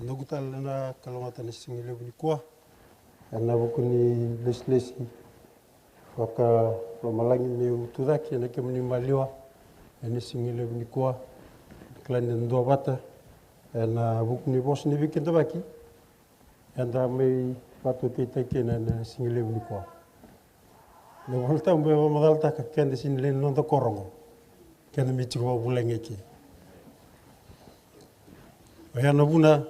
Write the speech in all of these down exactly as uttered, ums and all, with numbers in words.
Noqu tale na kalougata na siga levu nikua ena vuku ni lesilesi vakalomalagi meu tucake ena kemuni maliwa ena siga levu nikua. Kila ni da duavata ena vuku ni vosa ni veikidavaki eda mai vakataukeitaki kina ena siga levu nikua. Na iVolatabu e vakamacalataka keda sega ni lewe ni noda koro oqo, keda me tiko vakavulagi eke. Oya na vuna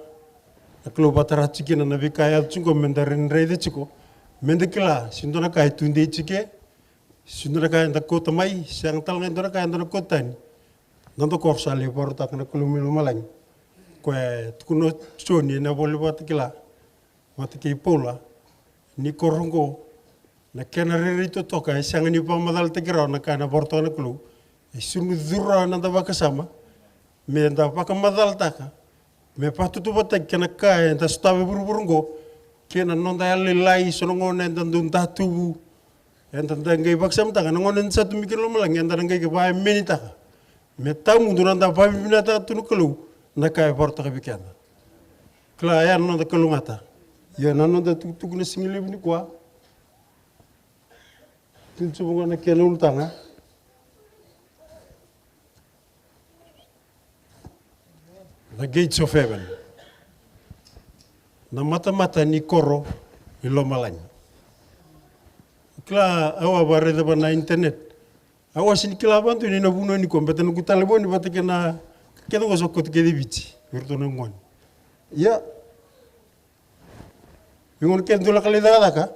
na Kalou vakatara tiko kina na veika e yaco tiko oqo, meda raica tiko, meda kila se dua na ka e tudei tiko, se dua na ka eda kauta mai, sega tale ga e dua na ka eda na kauta tani. Noda koro sa lai vakarautaka na Kalou mai lomalagi. Koya e tukuna o Joni ena ivola ni Vakatakila vata kei Paula, ni koro oqo, na kena rairai totoka e sega ni vakamacalataki rawa na ka ena vakarautaka na Kalou. E sega ni curu rawa ena noda vakasama meda vakamacalataka, me vakatautauvatataki kei na ka eda sotava e vuravura oqo, kei na noda yalolailai. So na gauna eda dau datuvu, eda dau qai vakasamataka na gauna eda sa tu mai kina lomalagi, eda na qai vakaemenitaka me tawamudu na noda vakavinavinakataka tu na Kalou na ka e vakarautaka vei keda. Kila, oya na noda kalougata. Ia na noda tukutuku na siga levu nikua, tutuvu ga na kena ulutaga. The gates of heaven. Na matamata ni koro i lomalagi. Kila, au a vakaraica vata na internet. Au a sega ni kila vakadua ni na vanua nikua, baleta noqu talevoni vata kei na ka kece oqo sa koto kece i Viti vei iratou na gone. Ia, vei gauna kece dou lako lai cakacaka,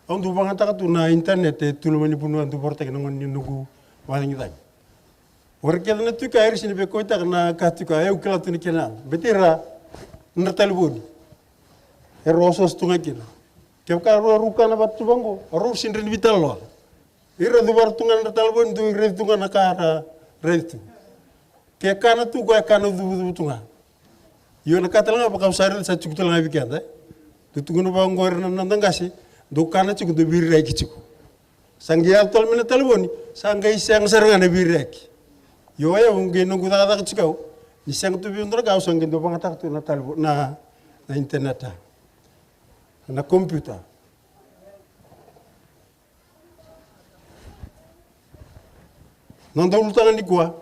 au dau vakayagataka tu na internet e tu loma ni vanua dau vakarautaki na gone ni noqu vakacagicagi. O ira kece na tu i kea era sega ni veikauwaitaka na ka tu i kea, au kila tu na kena yaga. Baleta ira na nodra talevoni era osooso tu ga kina. Kevaka rau, rau kana vata tu vaqo, rau sega ni rawa ni veitalanoa. Ira cuva tu ga na nodra talevoni, dau raica tu ga na ka ra raica tu. Ke kana tu o koya, kana cuvacuva tu ga. Io, na ka tale ga vaka au sa raica sa tiko tale ga vei keda, e. Dau tukuna vaqo o ira na noda qase, dau kana tiko, dau veiraiyaki tiko. Sa qai yaco tale mai na talevoni, sa qai sega sara ga na veiraiyaki. Io, o yau qai noqu cakacaka tiko, au ni sega tu vei au dua na ka, au sa qai dau vakayagataka tu na talevoni, na, na internet, a, na computer. Noda ulutaga nikua,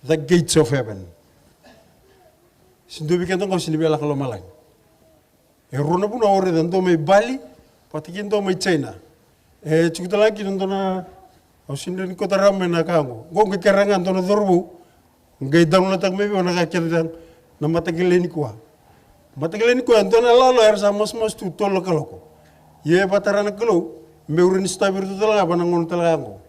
the gates of heaven. Se dua vei keda oqo sega ni via lako lomalagi. E rua na vanua au raica, dua mai Bali vata kei dua mai China. E tiko tale ga kina dua na, au sega ni kauta rawa mai na ka oqo. Oqo qai kerea ga dua na cauravou qai download-taka mai vei au na ka kece, na matakele nikua. Matakele nikua e dua na ilawalawa era sa masumasu tu tolu na kaloko. Ia e vakatara na Kalou meu rawa ni sotava iratou tale ga vaka na gauna tale ga oqo.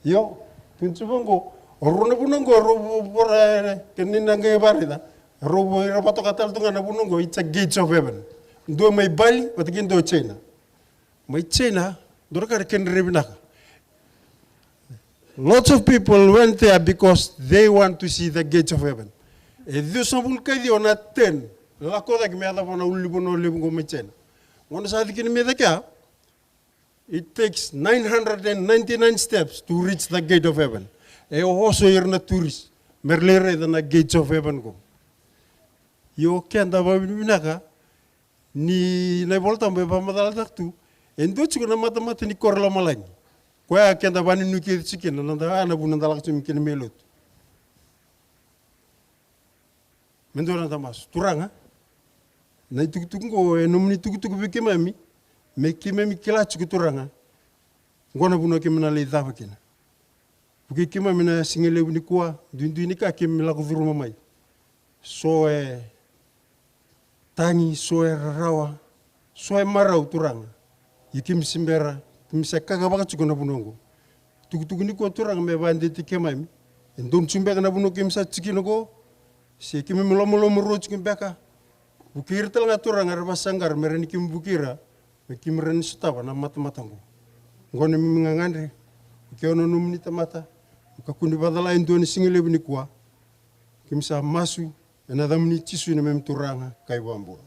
Io, tukuna tiko vaqo, o rua na vanua oqo, rau vo-, vora, e, kena ni na qai vakaraica, rau vo-, era vakatoka tale tu ga na vanua oqo, it's a gates of heaven. Dua mai Bali vata kei dua China. Mai China, dua na ka na kena rairai vinaka. Lots of people went there because they want to see the gates of heaven. E ciwasagavulu ka ciwa na ten lako cake me yacova na ulunivanua levu oqo mai China. Gauna sa tiko kina mai cake ya, it takes nine hundred and ninety-nine steps to reach the gate of heaven. E oso ira na tourist me ra lai raica na gates of heaven oqo. Io, keda vakavinavinaka ni na iVolatabu e vakamacalataka tu e dua tiko na matamata ni koro lomalagi. Koya keda vakanuinui kece tiko kina, na noda, a, na vuna da lako tiko mai kina me lotu. Me dua na noda masu. Turaga, na itukutuku oqo e nomuni itukutuku vei keimami, me keimami kila tiko, Turaga, oqo na vanua keimami na lai cava kina. Vukei keimami na siga levu nikua, duidui ni ka keimami lako curuma mai. So e tagi, so e rarawa, so e marau, Turaga. Ia keimami se bera, keimami se kakavaka tiko na vanua oqo. Tukutuku nikua, Turaga, me vakadeitaki keimami. E donu tiko beka na vanua keimami sa tiko kina oqo, se keimami lomalomarua tiko beka. Vukei ira tale ga, Turaga, era vakasaqara me rawa ni keimami vukei ira, me keimami rawa ni sotava na matamata oqo. Oqo na neimami gagadre, vukei au na nomuni tamata, me kakua ni vakacala e dua na siga levu nikua. Keimami sa masu ena yacamuni Jisu, na neimami Turaga ka iVakabula.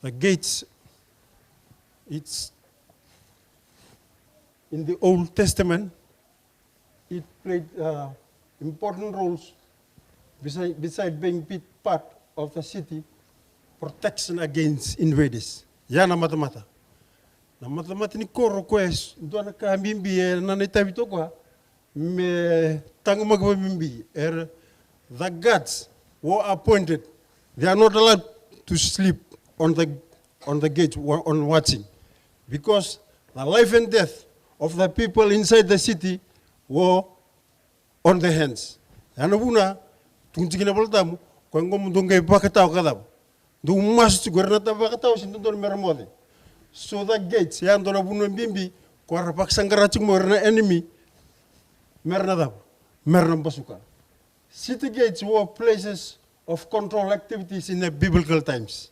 The gates, it's in the Old Testament, it played uh, important roles beside, beside being bit part of the city protection against invaders. Ya na matamata. Na matamata ni koro koya e dua na ka bibi e na na itavi toka me taqomaki vakabibi. Er, the guards were appointed. They are not allowed to sleep on the, on the gate, wa- on watching, because the life and death of the people inside the city were on the hands. Ya na vuna tukuni tiko na Volatabu, ko e qo mo dou qai vakatawa ka cava? Dou masu tiko, era na ta vakatawa se dodonu mera moce. So the gates ya dua na vanua bibi ko era vakasaqara tiko mo era na enemy, mera na cava? Mera na basuka. City gates were places of control activities in the biblical times.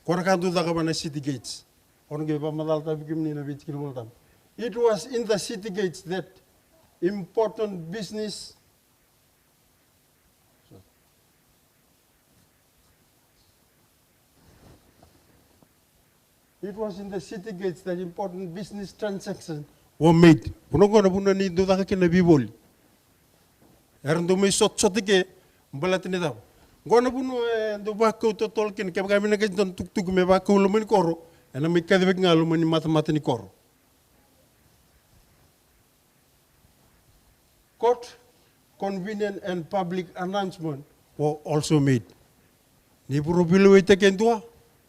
Ko na ka dau caka va na city gates. O na qai vakamacala tale vei kemuni na veitikina Volatabu. It was in the city gates that important business It was in the city gates that important business transactions were made. Vanua qo na vanua ni dau caka kina na veivoli. Era dau mai sotasota ke baleta ni cava? Qo na vanua e dau vakau totolo kina, kevaka me na qai dua na tukutuku me vakau loma ni koro, ena mai kacivaki ga loma ni matamata ni koro. Court convenient and public announcement were also made. Ni vuro veilewaitaki e dua,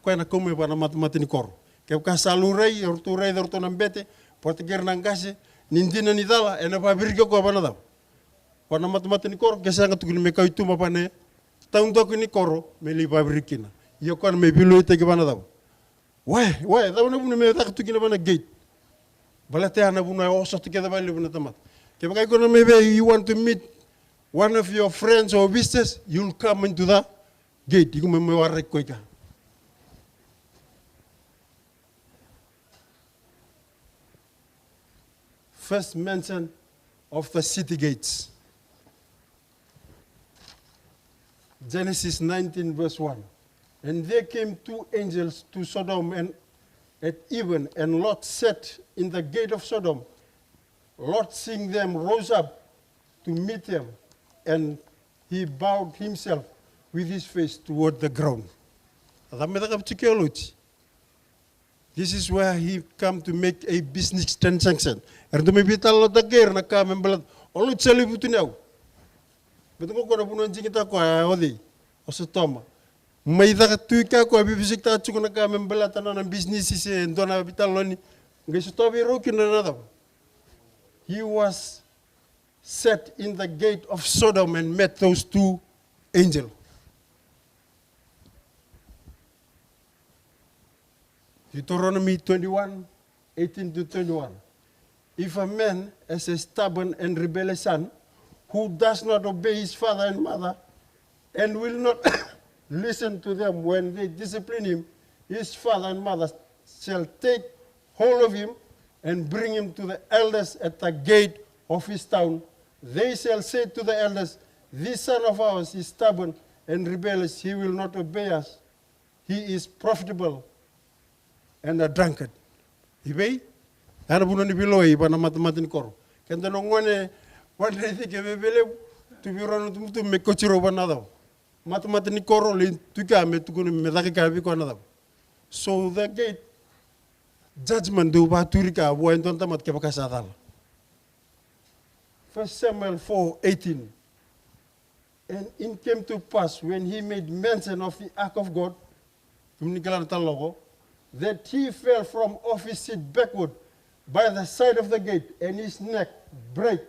koya na kau mai vua na matamata ni koro. Kevaka sa laurai, eratou raica eratou na bete, vata kei ira na qase, ni dina ni cala, ena vavirika koya vua na cava? Vua na matamata ni koro, ke sega tukuni me kau i tuba vua na taudaku ni koro me lai vavirika kina. Ia koya na mai veilewaitaki vua na cava? Why? Why? Cava na vuna me caka tu kina vua na gate? Baleta ya na vuna e osota kece vakalevu na tamata. Kevaka iko na mai vei, you want to meet one of your friends or visitors, you'll come into the gate. Iko mai mai waraki koya i ka. First mention of the city gates. Genesis nineteen verse one. And there came two angels to Sodom and at even, and Lot sat in the gate of Sodom. Lot seeing them rose up to meet them, and he bowed himself with his face toward the ground. A cava me caka vei tiko o Loti? This is where he come to make a business transaction. Era dau mai veitalanoataka kei ira na ka me baleta. O Loti sa lai vutuniyau. Baleta qo na vanua digitaka koya o cei? O Sotoma. Mai caka tu i kea koya, veivesikitaka tiko na ka me baleta na nona business se dua na veitalanoa ni. Qai sotava vei rau kina na cava? He was sat in the gate of Sodom and met those two angels. Deuteronomy twenty-one, eighteen to twenty-one. If a man has a stubborn and rebellious son who does not obey his father and mother and will not listen to them when they discipline him, his father and mother shall take hold of him and bring him to the elders at the gate of his town. They shall say to the elders, "This son of ours is stubborn and rebellious. He will not obey us. He is profitable and a drunkard." I vei? Ya na vanua ni veilewai vua na matamata ni koro. Keda na gone, vadre, cike veiveilevu, tu vei rau na tubutubu me kauti rau vua na cava? Matamata ni koro, lai tu i kea me tukuna me caka i kea vei koya na cava? So the gate judgment dau vakaturi kea vua e dua na tamata kevaka sa cala. First Samuel four eighteen. And it came to pass when he made mention of the ark of God, kemuni kila na tala qo, that he fell from off his seat backward by the side of the gate, and his neck brake,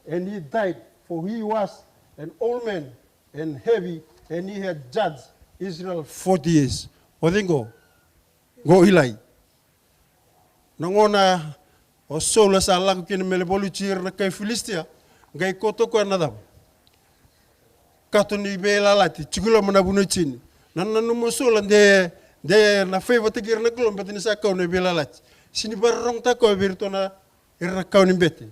and he died, for he was an old man and heavy, and he had judged Israel forty years. O cei qo? Qo Ilai. Na gauna o Saula sa lako kina me lai valuti ira na kai Filisitia, qai kauta o koya na cava? Kato ni veiyalayalati, tiko i loma na vanua i Jini. Na nanuma o Saula de, de na favour-taki ira na Kalou baleta ni sa kau na veiyalayalati. Sega ni vakarorogotaka o koya vei iratou na, ira na kawa ni bete.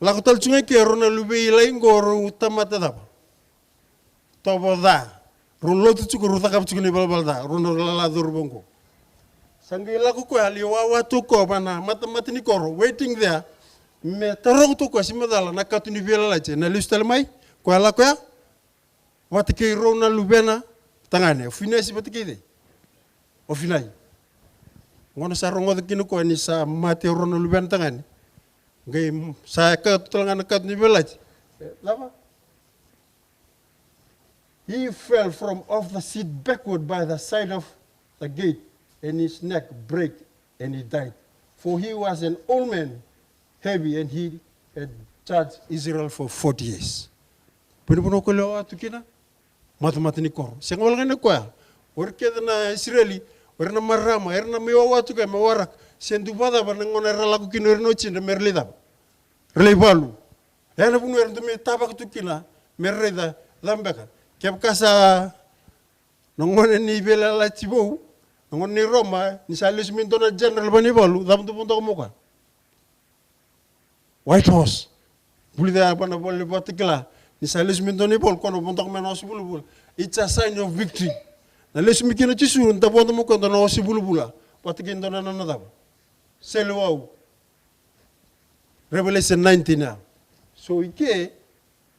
Lako tale tu ga i ke o rau na luvei Ilai qo, o rau tamata cava? Tovo ca. Rau lotu tiko, rau cakava tiko na ivalavala ca, rau na lala cauravou oqo. Sa qai lako koya, lai wawa tu koya va na matamata ni koro, waiting there. Me taroga tu koya se macala na kato ni veiyalayalati ena lesu tale mai. Koya lako ya vata kei rau na luvena tagane, o Finasi vata kei cei? O Finai. Gauna sa rogoca kina koya ni sa mate rau na luvena tagane, qai sa kato tale ga na kato ni veiyalayalati. E, cava? He fell from off the seat backward by the side of the gate, and his neck break, and he died. For he was an old man, heavy, and he had judged Israel for forty years. Pena vanua ko lewa tu kina, matamata ni koro. Sega wale ga ni koya. O ira kece na Isireli, o ira na marama, era na mai wawa tu kea me waraka. Se dua vakacava na gauna era lako kina o ira na watidra me ra lai cava? Ra lai valu. E na vanua era dau mai tavaka tu kina me ra raica cava beka. Kevaka sa na gauna ni veiyalayalati vou, na gauna ni Roma, ni sa lesu mai dua na general va ni valu, cava dau vodoka mai koya? White horse. Vulica ya va na ivola ni Vakatakila, ni sa lesu mai dua na ivalu, koya na vodoka mai na ose vulavula. It's a sign of victory. Na lesu mai kina o Jisu, da vodo mai koya dua na ose vulavula vata kei dua na nona cava? Seleiwau. Revelation nineteen ya. So i ke,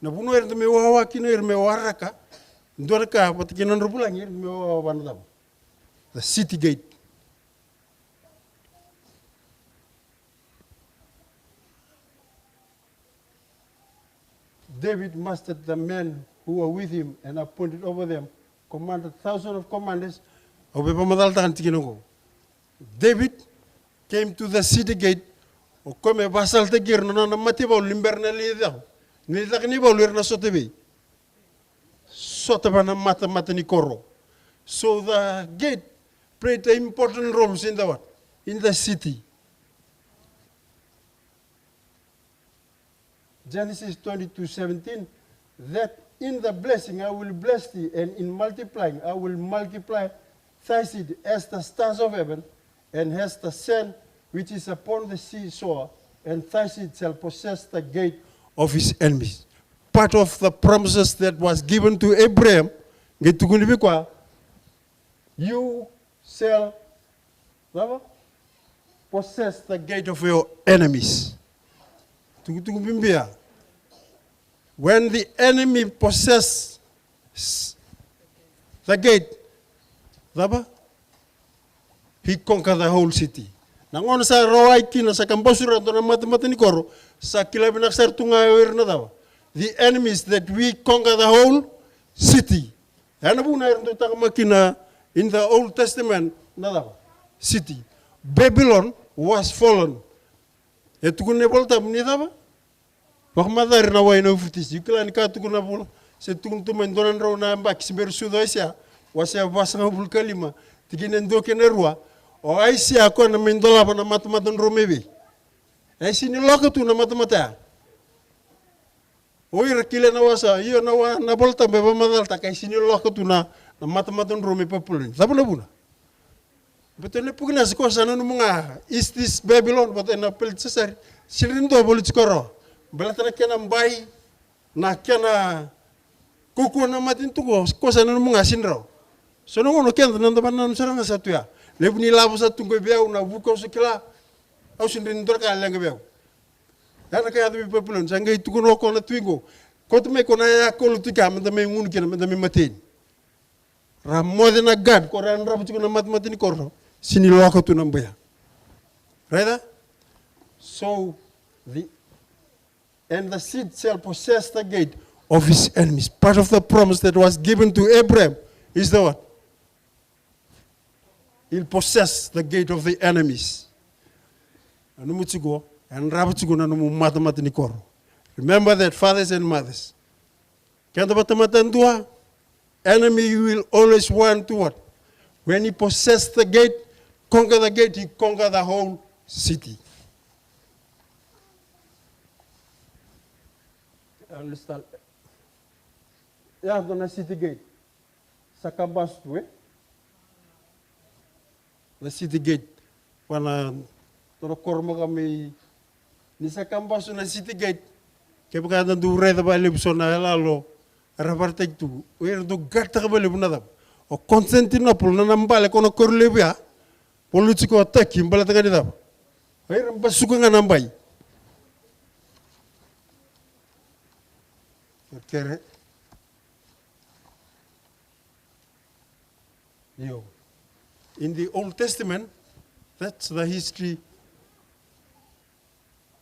na vanua era dau mai wawa kina, era mai waraka, dua na ka vata kei na nodra vulagi, era dau mai wawa va na cava? The city gate. David mustered the men who were with him and appointed over them commanded thousand of commanders. Au via vakamacalataka na tikina oqo. David came to the city gate. O koya me vakasalataki ira na nona mataivalu ni bera na lai caka, ni lai caka na ivalu, era na sota vei? Sota va na matamata ni koro. So the gate played an important role in the what? In the city. Genesis twenty-two seventeen, that in the blessing I will bless thee, and in multiplying I will multiply thy seed as the stars of heaven, and as the sand which is upon the seashore, and thy seed shall possess the gate of his enemies. Part of the promises that was given to Abraham, qai tukuni vei koya, you shall, cava? Possess the gate of your enemies. Tukutuku bibi ya. When the enemy possess the gate, cava? He conquer the whole city. Na gauna sa rawai kina, sa kabasu rawa dua na matamata ni koro, sa kila vinaka sara tu ga o ira na cava? The enemies, that we conquer the whole city. E na vuna era dau taqomaki kina in the Old Testament na cava? City. Babylon was fallen. E tukuna na iVolatabu ni cava? Vakamacari na wai na ufutisi. Io kila ni ka tukuna na vula, se tukuna tu mai dua na drau na yabaki se bera sucu o Aisea, wase vasagavulu ka lima, tikina e dua kei na rua. O Aisea koya na mai dolava na matamata drau mai vei? E sini loka tu na matamata ya. O ira kila na wasa, io na wa, na iVolatabu e vakamacalataka e sini loka tu na, na matamata drau mai Papiloni. Cava na vuna? Baleta na Nepukanesa ko sa nanuma ga, is this Babylon, vata na Pelitsasari, sini dua voli tiko rawa. Baleta na kena bai, na kena kaukauwa na matanitu ko, ko sa nanuma ga sini rawa. So na gauna keda na da vanananu sara ga sa tu ya. Levu ni lavo sa tu qo vei au, na vuku au sa kila, au sini dua na ka leqa vei au. Ya na ka yaco vei Papiloni, sa qai tukuna o koya na tui qo. Kauta mai ko na yaya kolo tu kea, meda mai gunu kina, meda mai mateni. Ra moce na guard, ko ra yadrava tiko na matamata ni koro. Sini loka tu na buya. Raica? So, the, and the seed shall possess the gate of his enemies. Part of the promise that was given to Abraham is the what? He'll possess the gate of the enemies. Na nomu tiko, yadrava tiko na nomu matamata ni koro. Remember that, fathers and mothers. Keda vata matadua, enemy will always want to what? When he possess the gate, conquer the gate, he conquer the whole city. Understand? Ya, the city gate. Sa kabasu tu, e? Na city gate. Vua na, dua na koro maka mai, ni sa kabasu na city gate. Kevaka eda dau raica vakalevu so na yaloyalo, Era vakaraitaki tu, o ira dau guardtaka vakalevu na cava? O Constantinople, na, na bale ko na koro levu ya. Valuti ko a Turkey, baleta ga ni cava? O ira basuka ga na bai. Kere. Io. In the Old Testament, that's the history.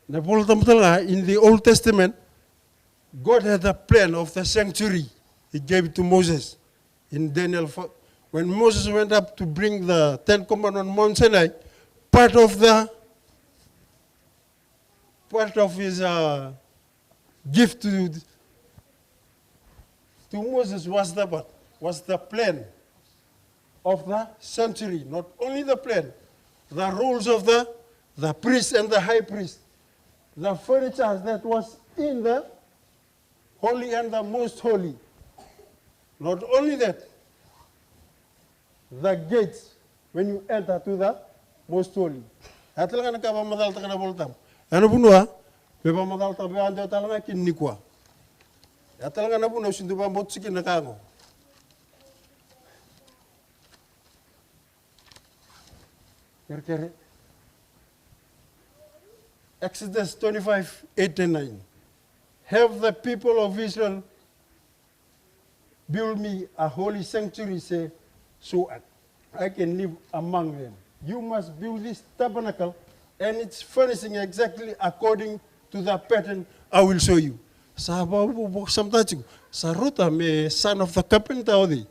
Na Vola Tabu tale ga, in the Old Testament, God had a plan of the sanctuary. He gave it to Moses in Daniel four. When Moses went up to bring the Ten Commandments on Mount Sinai, part of the, part of his, uh, gift to, to Moses was the what? Was the plan of the sanctuary. Not only the plan, the rules of the, the priest and the high priest, the furniture that was in the holy and the most holy. Not only that, the gates when you enter to the most holy. Ya tale ga na ka vakamacalataka na Vola Tabu. Ya na vanua me vakamacalataka vei au tale ga kina nikua. Ya tale ga na vanua au sega ni vakabauta tiko kina na ka qo. Kerekere. Exodus twenty-five, eight and nine. Have the people of Israel build me a holy sanctuary, say, so I, I can live among them. You must build this tabernacle and its furnishing exactly according to the pattern I will show you. Sa vakavakasamataka tiko, sa rauta me son of the carpenter o cei?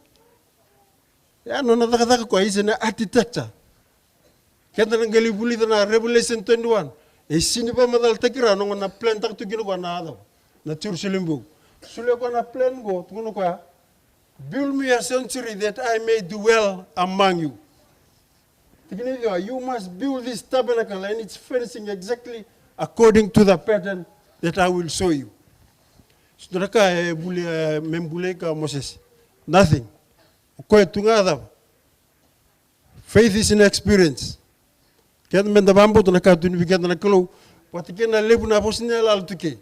Ya nona cakacaka koya, he's an architecture. Keda na qai lai vulica na Revelation twenty-one. E sega ni vakamacalataki rawa na gauna na plan taka tu kina koya na cava? Na Jerusalem vou. Solia koya na plan qo, tukuna koya, build me a sanctuary that I may dwell among you. Tikina e ciwa, you must build this tabernacle and its furnishing exactly according to the pattern that I will show you. Sega ni dua na ka e vuli, e, me bulai ka Moses. Nothing. O koya tu ga cava? Faith is an experience. Keda meda vakabauta na ka tukuni vei keda na Kalou, vata kei na levu na vosa ni yalayala tu ke.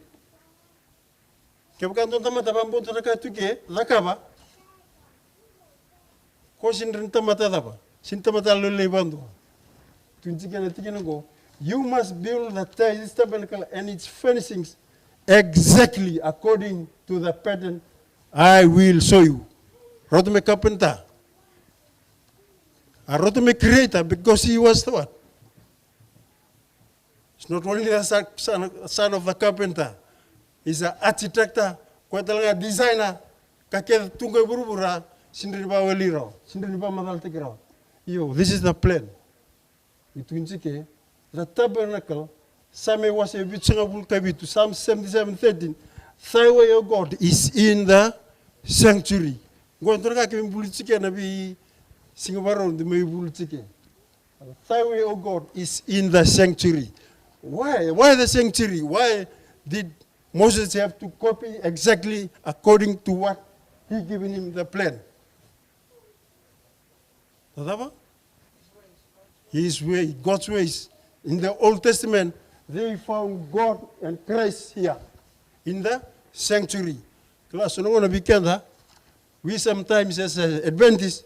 Kevaka dua na tamata vakabauta na ka tu ke, cakava. Ko sega ni tamata cava? Sega ni tamata lailai vakadua. Tukuni tiko na tikina qo. You must build the ta-, this tabernacle and its furnishings exactly according to the pattern I will show you. Rauta me carpenter. A rauta me creator because he was the what? He's not only the son, son, son of the carpenter. He's an architect, koya tale ga designer. Ka kece tu qo e vuravura, sega ni vakawali rawa, sega ni vakamacalataki rawa. Io, this is the plan. E tukuni tiko ke, the tabernacle, Same wase vitusagavulu ka vitu, Psalm seventy-seven thirteen. Thy way, O God, is in the sanctuary. Qo e dua na ka keimami vuli tiko ke na veisiga vakarau, keimami vuli tiko ke. Thy way, O God, is in the sanctuary. Why? Why the sanctuary? Why did Moses have to copy exactly according to what he given him the plan? Cava? His way, God's ways. In the Old Testament, they found God and Christ here in the sanctuary. Kila, so na gauna vei keda, we sometimes as a Adventist,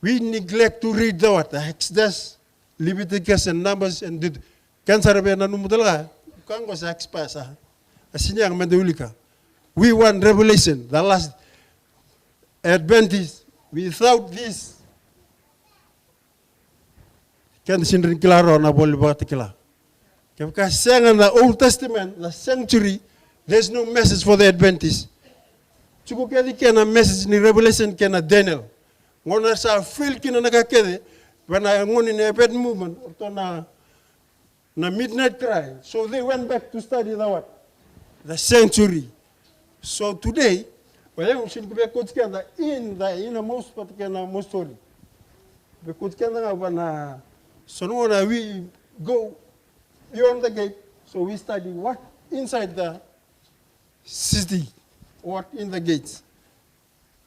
we neglect to read the what? The Exodus, Leviticus and Numbers and Deut-, keda sara via nanuma tale ga, ka qo sa expire sa. A sega ni yaga meda wilika. We want revelation, the last Adventist, without this, keda sega ni kila rawa na ivola ni Vakatakila. Kevaka sega na Old Testament, na sanctuary, there's no message for the Adventist. Tiko kece kina na message ni Revelation kei na Daniel. Gauna sa fail kina na ka kece, vei na gauna ni Advent movement, o ratou na na midnight cry. So they went back to study the what? The sanctuary. So today, o yau sega ni via kauti keda in the innermost part kei na most holy. Via kauti keda ga vua na, so na gauna we go beyond the gate, so we study what inside the city, what in the gates.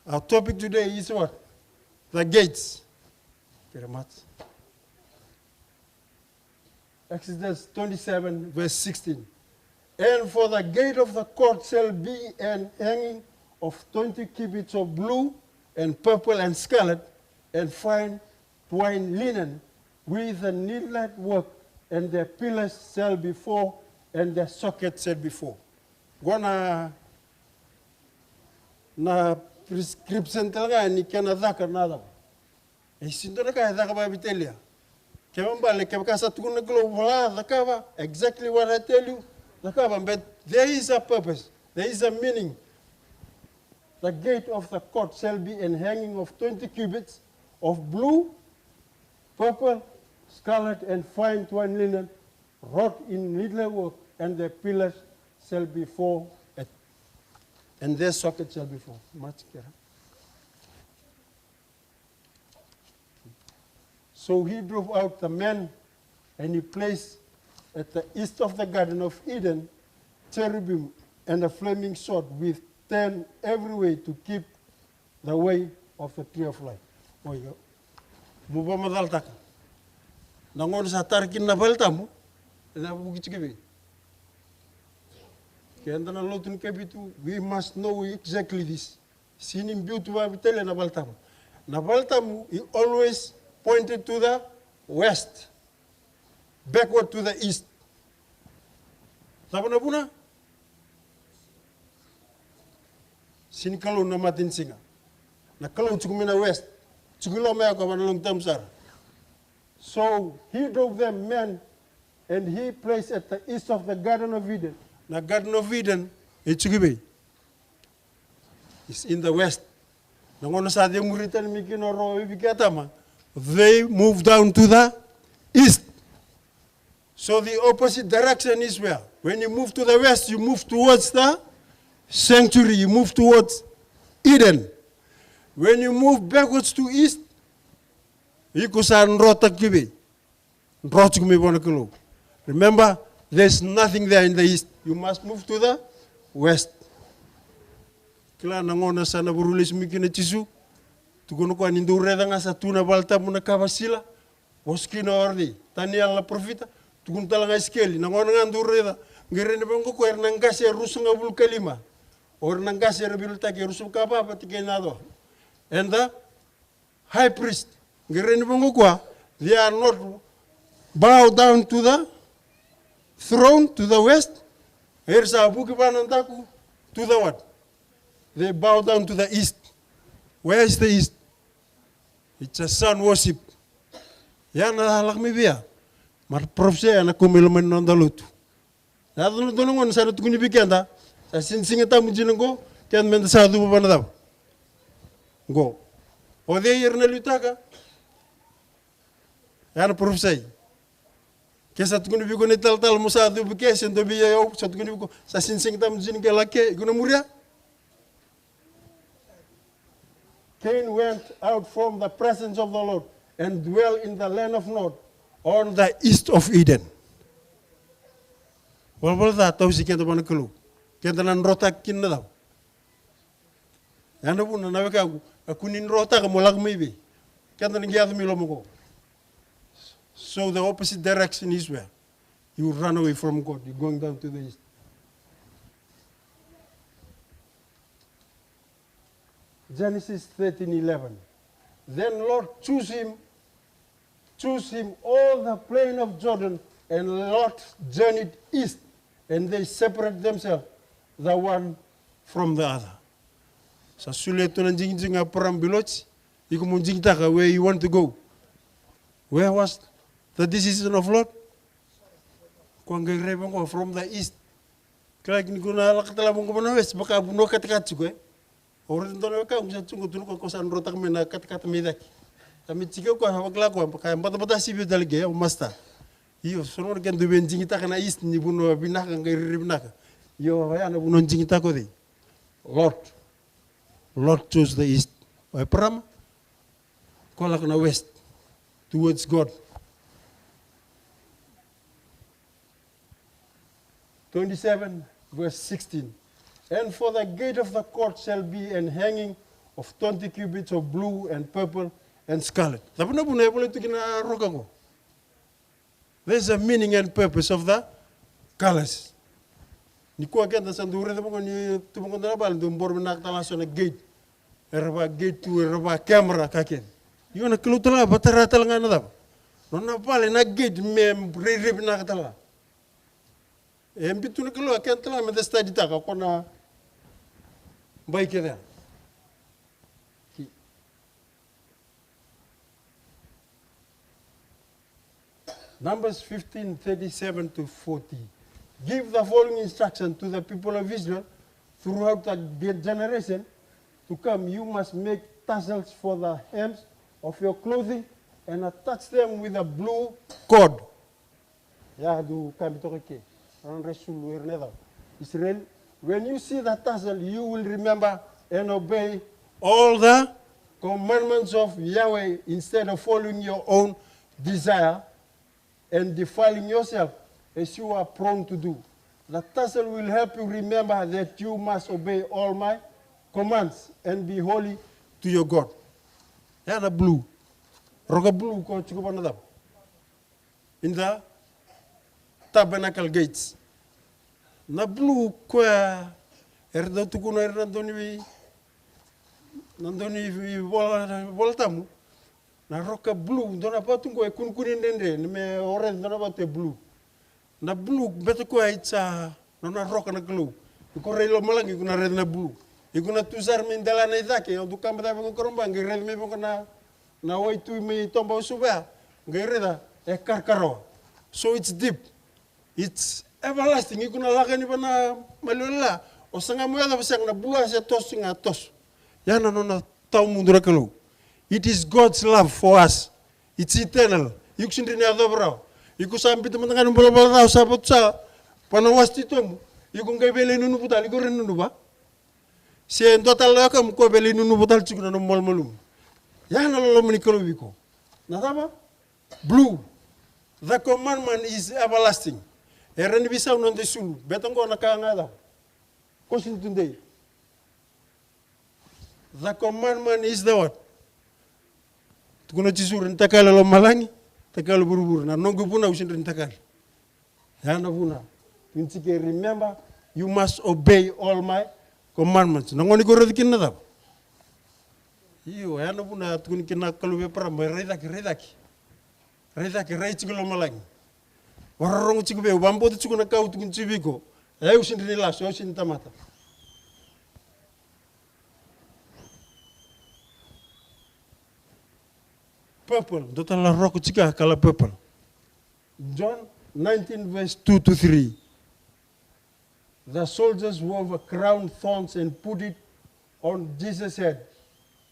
Our topic today is what? The gates. Very much. Exodus twenty-seven, verse sixteen. And for the gate of the court shall be an hanging of twenty cubits of blue and purple and scarlet and fine twined linen with the needle work, and their pillars shall be four, and their sockets shall be four. Qo na, na prescription tale ga ni kena caka na cava. E sega ni dua na ka e caka vakaveitalia. Kena ibalebale kevaka sa tukuna na Kalou, vola, cakava, exactly what I tell you, cakava, but there is a purpose, there is a meaning. The gate of the court shall be an hanging of twenty cubits of blue, purple, scarlet, and fine twined linen, wrought in needle work, and their pillars shall be four, and their sockets shall be four. Much care. So he drove out the men, and he placed at the east of the Garden of Eden cherubim and a flaming sword with ten every way to keep the way of the tree of life. Oi, meu vakamacalataka. Na gauna sa tara kina na vale tabu, ena vuki tiko vei keda na lotu ni Kavitu, we must know exactly this. Sega ni biu tu vakaveitalia na vale tabu. Na vale tabu, he always pointed to the west, backward to the east. Cava na vuna? Sega ni Kalou na matanisiga. Na Kalou tiko mai na west, tiko i loma ya, ka va na long time sara. So he drove them men, and he placed at the east of the Garden of Eden. Na Garden of Eden e tiko i vei? Is in the west. Na gauna sa cemuri tani mai kina o Eva kei Atama, they move down to the east. So the opposite direction is where? When you move to the west, you move towards the sanctuary, you move towards Eden. When you move backwards to east, iko sa drotaki vei? Dro tiko mai vua na Kalou. Remember, there's nothing there in the east. You must move to the west. Kila na gauna sa na vakarau lesu mai kina o Jisu, tukuna o koya ni dou raica ga sa tu na vale tabu na ka vakasisila, vosa kina o cei? Taniela na parofita. Tukuna tale ga o Isikeli, na gauna ga dou raica, qai rai ni vaqo o koya, era na qase e ruasagavulu ka lima. O ira na qase era veiloutaki e ruasagavulu ka va vata kei na yaco. And the high priest, qai rai ni vaqo o koya, they are not bow down to the throne, to the west. Era sa vuki vua na daku, to the what? They bow down to the east. Where is the east? It's a sun worship. Ya na lako mai vei ya. Mai parofisai ya na kau mai loma ni noda lotu. Yaco na dua na gauna sa na tukuni vei keda, sa sega ni Siga Tabu dina qo, keda meda sa cuva vua na cava? Qo. O cei era na liutaka? Ya na parofisai. Ke sa tukuni vei iko na italatala mo sa cuva ke, se dua vei au sa tukuni vei iko, sa sega ni Siga Tabu dina qo, lako ke, iko na muria? Cain went out from the presence of the Lord and dwelt in the land of Nod, on the east of Eden. Valavala ca tausi keda vua na Kalou. Keda na drotaki kina na cava? Ya na vuna na wekaqu, a kua ni drotaka mo lako mai vei? Keda na qai yaco mai loma qo. So the opposite direction is where? You run away from God. You're going down to the east. Genesis thirteen eleven. Then Lot chose him, chose him all the plain of Jordan, and Lot journeyed east, and they separated themselves, the one from the other. Sa solia tu na digidigi o Abraham vei Loti, iko mo digitaka where you want to go. Where was the decision of Lot? Ko qai rai vaqo from the east. Kila ni ko na lako tale vaqo mai na west, vaka vanua katakata tiko, e. O ira dua na wekaqu sa tu qo, tukuna o koya sa drotaka mai na katakata mai cake. Sa mai tiko o koya, sa vakila o koya, ka batabata sivi tale qo, o master. Io, so na gauna keda dau via digitaka na east ni vanua vinaka, qai rairai vinaka. Io, ya na vanua digitaka o cei? Lot. Lot chose the east. O Abraham, ko lako na west, towards God. Twenty-seven, verse sixteen. And for the gate of the court shall be an hanging of twenty cubits of blue and purple and scarlet. Cava na vuna e volai tu kina na roka qo? There's a meaning and purpose of the colors. Nikua keda sa dau raica vaqo ni tu vaqo na vale, dau boro vinaka tale ga so na gate. Era va gate tu, era va camera ka kece. Io, na Kalou tale ga vatara tale ga na cava? Nona vale na gate me rairai vinaka tale ga. E biu tu na Kalou, a kena tale ga meda study taka ko na bai kece. Numbers fifteen thirty-seven to forty. Give the following instruction to the people of Israel throughout the generation to come. You must make tassels for the hems of your clothing and attach them with a blue cord. Ya, dou kabi toka ke. Nodra sulu era na yacova Israel. When you see the tassel, you will remember and obey all the commandments of Yahweh instead of following your own desire and defiling yourself as you are prone to do. The tassel will help you remember that you must obey all my commands and be holy to your God. Ya na blue. Roka blue ko tiko vana cava? In the tabernacle gates. Na blue koya era dau tukuna era na dau ni, na dau ni vola, vola tabu. Na roka blue, dua na vatu qo e kunekune dredre, ni me o raica dua na vatu e blue. Na blue, beta koya it's a, nona roka na Kalou. Iko rai lomalagi, iko na raica na blue. Iko na tu sara mai dela na i cake, o dau kaba cake vaqo Koroba, qai raica mai vaqo na, na wai tu mai toba o Suva ya, qai raica e karakarawa. So it's deep. It's everlasting. Iko na lako yani vana maliwai la, o saga mo yacova sega, na blue a se toso ga toso. Ya na nona tawamudu na Kalou. It is God's love for us. It's eternal. Iko sega ni yacova rawa. Iko sa biuta mada ga na bolabola ca, o sa vatu sa vana wasi titobu. Iko qai via lai nunuvu tale, iko rai nunuva. Se dua tale na wekamu ko via lai nunuvu tale tiko na nomu malumalumu. Ya na loloma ni Kalou vei iko. Na cava? Blue. The commandment is everlasting. E rawa ni veisau na noda isulu. Beta qo na ka ga cava? Question today. The commandment is the what? Tukuna o Jisu, rawa ni takali o lomalagi, takali o vuravura. Na noqu ivunau sega ni rawa ni takali. Ya na vuna. Tukuni tiko, remember, you must obey all my commandments. Na gauna iko raica kina na cava? Io, ya na vuna tukuni kina na Kalou vei Eparama, rai cake, rai cake. Rai cake, rai tiko i lomalagi. Vakarorogo tiko vei au, vakabauta tiko na ka au tukuna tiko vei iko. E au sega ni lasu, e au sega ni tamata. Purple, dua tale na roka tiko, kala purple. John nineteen verse two to three. The soldiers wove a crown of thorns and put it on Jesus' head,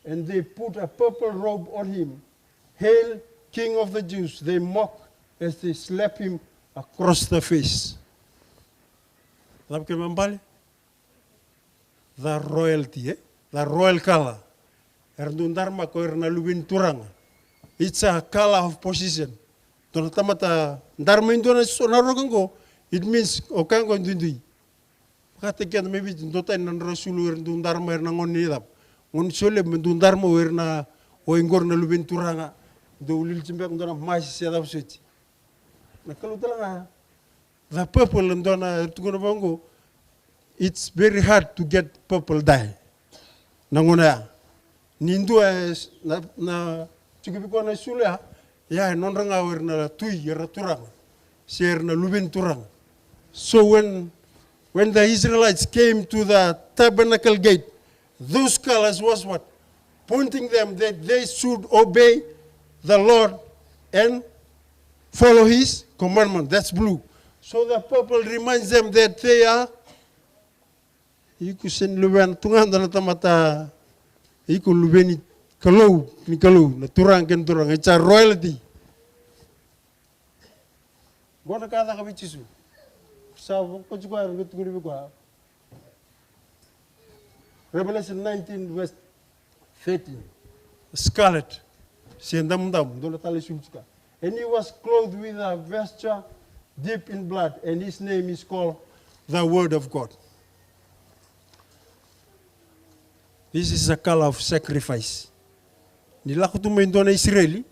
and they put a purple robe on him. "Hail, King of the Jews," they mock as they slap him across the face. Cava kena ibalebale? The royalty, eh? The royal color. Era dau darama ko ira na luve ni turaga. It's a color of position. Dua na tamata darama e dua na so na roka qo, it means o koya qo e duidui. Vakataki keda mai Viti, dua tani na nodra sulu era dau darama ira na gone ni cava? Gone ni solevu me dau darama o ira na, o i qori na luve ni turaga. Dau lili tiko beka dua na masi se cava soti. Na Kalou tale ga. The purple, e dua na tukuna vaqo, it's very hard to get purple dye. Na gauna ya. Ni dua e s-, na, na tiko vei koya na isulu ya, ya e nodra ga o ira na tui, era na turaga. Se era na luve ni turaga. So when, when the Israelites came to the tabernacle gate, those colors was what? Pointing them that they should obey the Lord and follow his commandment. That's blue. So the purple reminds them that they are, iko sega ni luvena tu ga dua na tamata, iko luve ni Kalou, ni Kalou, na turaga kei na turaga. It's a royalty. Qo na ka caka vei Jisu. Sa vakoti koya, era tukuni vei koya. Revelation nineteen verse thirteen. Scarlet. Se damudamu, dua na tale sulu tiko. And he was clothed with a vesture dipped in blood, and his name is called the Word of God. This is a color of sacrifice. Ni lako tu mai dua na Isireli,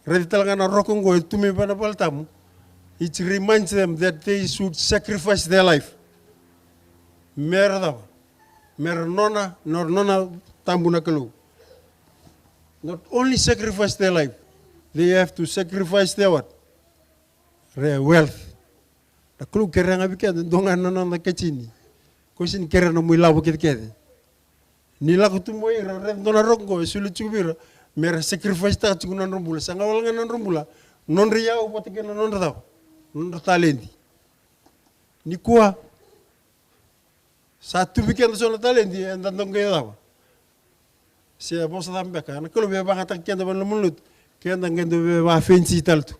raica tale ga na roka oqo e tu mai vei na Vale Tabu. It reminds them that they should sacrifice their life. Me ra cava? Me ra nona, nona, nona tabu na Kalou. Not only sacrifice their life, they have to sacrifice their what? Their wealth. Na Kalou kerea ga vei keda, dua ga na nona kajini. Ko sini kerea na nomu ilavo kecekece. Ni lako tu mai ira, raica dua na roka qo e soli tiko vei ira, me ra sacrifice taka tiko na nodra bula. Sa ga wale ga na nodra bula, nodra iyau vata kei na nodra cava? Nodra taledi. Nikua, sa tu vei keda so na taledi, eda dau qai cava? Se vosa cava beka, na Kalou via vagataki keda vei na loma ni lotu, keda qai dau via vafenisi tale tu.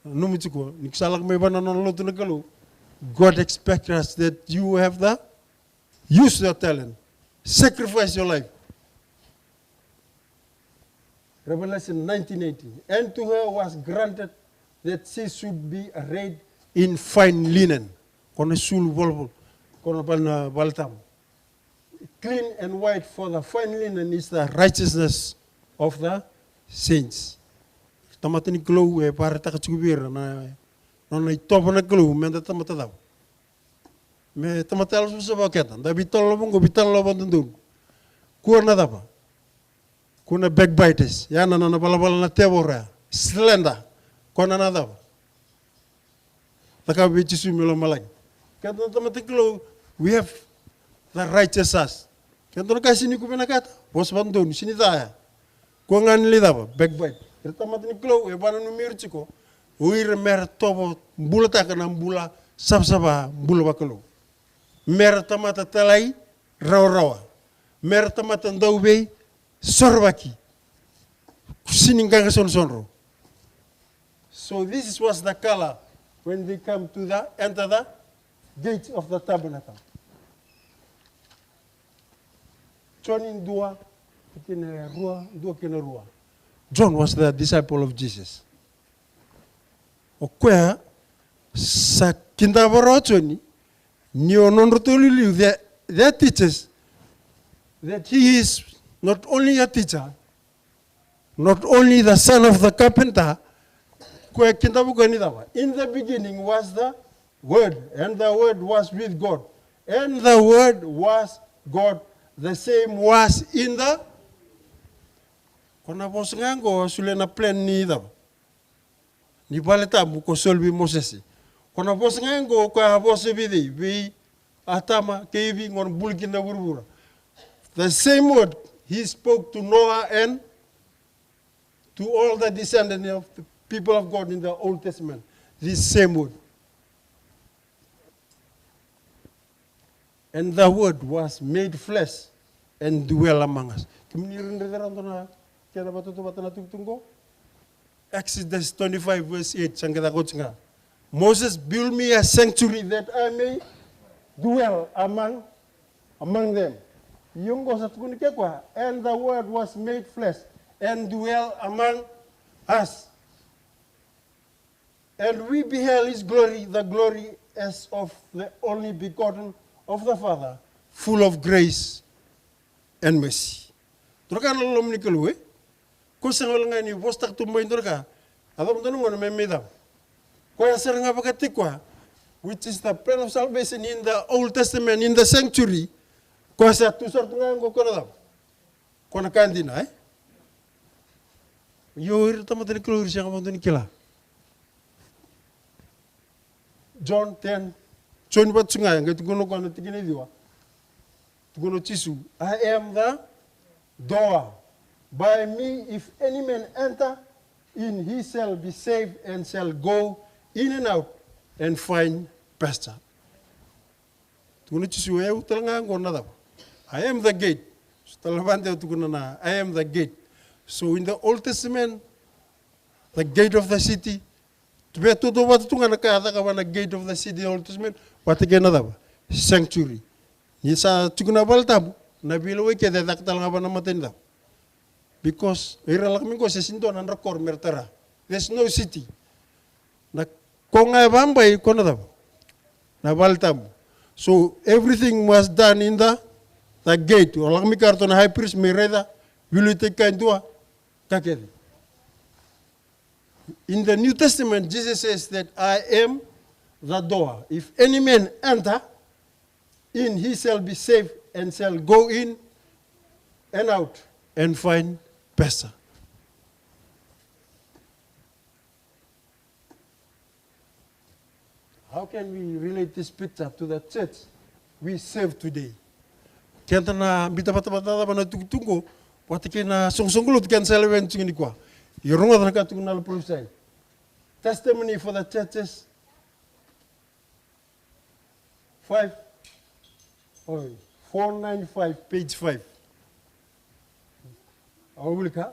Nanuma tiko, ni ko sa lako mai vei na nona lotu na Kalou, God expect us that you have the, use your talent, sacrifice your life. Revelation nineteen eighteen. And to her was granted that she should be arrayed in fine linen. Ko na sulu volvol, ko na vale, na vale tabu. Clean and white, for the fine linen is the righteousness of the saints. Tamata ni Kalou e vakaraitaka tiko vei ira na nona itovo na Kalou me da tamata cava? Me tamata yalosavasava o keda. Da veitalanoa vaqo, veitalanoa vakadodonu. Kua na cava? Kua na backbiters. Ya na nona valavala na tevoro ya. Slander. Kua na na cava? Cakava vei Jisu me lomalagi. Keda na tamata ni Kalou, we have the righteous us. Keda na ka sini ku vinakata, vosa vakadodonu, sini caya. Kua ga ni lai cava? Backbite. Ira tamata ni Kalou e vananumi ira tiko o ira me ra tovo bulataka na bula savasava, bula vakalou. Me ra tamata talairawarawa. Me ra tamata dauveisorovaki. Sini qaqa sodrosodro. So this was the color when they come to the, enter the gates of the tabernacle. Joni dua, kei na rua, dua kei na rua. John was the disciple of Jesus. O koya sa kidava rawa o Joni ni o nodratou iliuliu, their, their teachers, that he is not only a teacher, not only the son of the carpenter, koya kidava koya ni cava? In the beginning was the Word, and the Word was with God, and the Word was God. The same was in the. Ko na vosa ga qo, solia na plan ni cava? Ni vale tabu ko soli vei Mosese. Ko na vosa ga qo, ko a vosa vei cei? Vei Atama kei Ivi, qo na buli kina na vuravura. The same word he spoke to Noah and to all the descendants of the people of God in the Old Testament. This same word. And the word was made flesh and dwell among us. Kemuni raica rawa dua na kena vatautauvata na tukutuku qo. Exodus twenty-five verse eight, sa qai caka oti ga. Moses, build me a sanctuary that I may dwell among, among them. Io qo sa tukuni ke koya, and the word was made flesh and dwell among us. And we beheld his glory, the glory as of the only begotten of the Father, full of grace and mercy. Dua na ka na loloma ni Kalou, e? Ko sega wale ga ni vosataka tu mai dua na ka. A cava dua na gauna me mai cava? Koya sara ga vakataki koya, which is the plan of salvation in the Old Testament, in the sanctuary. Koya sa tu sara tu ga qo, ko na cava? Ko na ka dina, e? Io, ira tamata ni Kalou ira sega vakadua ni kila. John ten, Joni vata tu ga, qai tukuna koya na tikina e ciwa. Tukuna o Jisu, I am the door. By me, if any man enter in, he shall be saved and shall go in and out and find pasture. Tukuna o Jisu, o yau tale ga qo na cava? I am the gate. So tale vakadewa tukuna na, I am the gate. So in the Old Testament, the gate of the city, tu via tautauvata tu ga na ka a cakava na gate of the city, Old Testament, vata kei na cava? Sanctuary. Ni sa tiko na vale tabu, na veilewai kece e caka tale ga vua na mata ni cava? Because ira lako mai qo se sega ni dua na drakoro me ra tara. There's no city. Na ko ga e vabai ko na cava? Na vale tabu. So everything was done in the, the gate. O lako mai kea ratou na high priest me raica, veiliutaki e dua, ka kece. In the New Testament, Jesus says that I am the door. If any man enter, in he shall be safe and shall go in and out and find pasture. How can we relate this picture to the church we serve today? Keda na bita vatavata cava na tukutuku vata kei na soqosoqo lotu keda sa lewena tiko nikua. Io, rogoca na ka tukuna na profesai. Testimony for the churches. Five. Oh, four nine five, page five. Au wilika.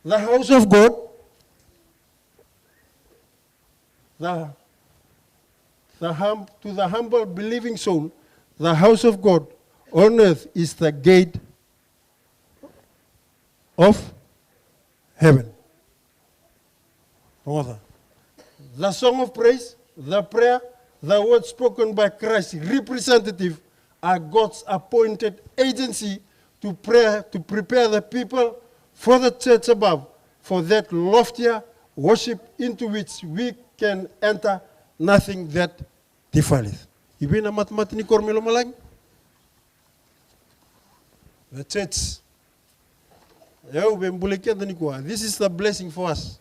The house of God. The, the hum, to the humble believing soul, the house of God on earth is the gate of heaven. Rogoca. The song of praise, the prayer, the word spoken by Christ representative are God's appointed agency to prayer, to prepare the people for the church above, for that loftier worship into which we can enter nothing that defileth. I vei na matamata ni koro mai lomalagi? The church. Au via bulai keda nikua. This is the blessing for us.